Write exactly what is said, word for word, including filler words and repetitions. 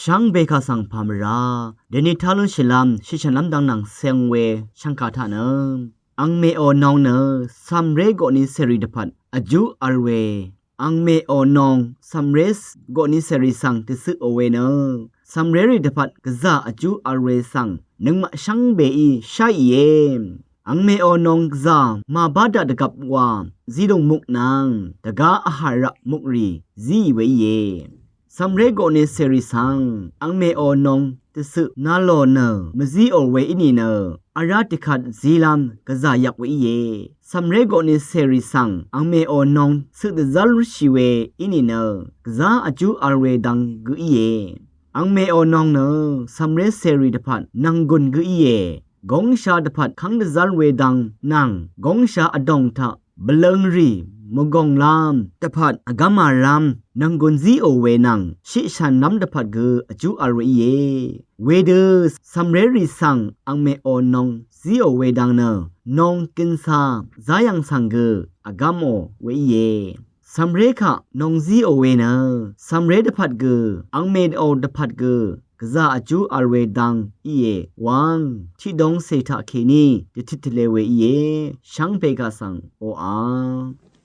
Shvngbe kaq svng pà mvrá deni tá lúnshìlv́m shiqshv̀nlv́m dang nvng seng we shv̀ngkà taq nø, angmèò nong nø cv̀mré goqni cèrì dvpvt vjú vl we, angmèò nong cv̀mré goqni cèrì svng dvcøqò we nø, cv̀mrérì dvpvt gvzà vjú vl we svng nøngmaq shvngbeí sháìe. Angmèò nong gvzà màbá daq dvgvp wa zídùng muk nvng dvgá vhàraq mukrì zíì we íe. Cv̀mré goqni cèrì svng angmèò nong dvcøq nalò nø mvzíò we í nìnø, vrá dvkvt zílv́m gvzà yvk we íe. Cv̀mré goqni cèrì svng angmèò nong cøq dvzv́lshì we í nìnø, gvzá vjú vl we dang gø íe. Angmèò nong nø cv̀mré cèrì dvpvt nv̀nggùn gø íe. Góngsha dvpvt kv́ng dvzv́l we dang nvng góngsha vdòng taq bvløngrì mvgònglv́m dvpvt vgv́màlv́m nv̀nggùn zíò we nvng shiqshv̀nlv́m dvpvt gø vjú vl we íe. Wedø cv̀mrérì svng angmèò nong zíò we dang nø, nong gønsa záyv̀ng svng gø vgv́mò we íe. Cv̀mré kaq nong zíò we nø, cv̀mré dvpvt gø angmèò dvpvt gø gvzà vjú vl we dang íe wvng tiqdongcè taqkèní dvtit tvle we íe. Shvngbe kaq svng oqà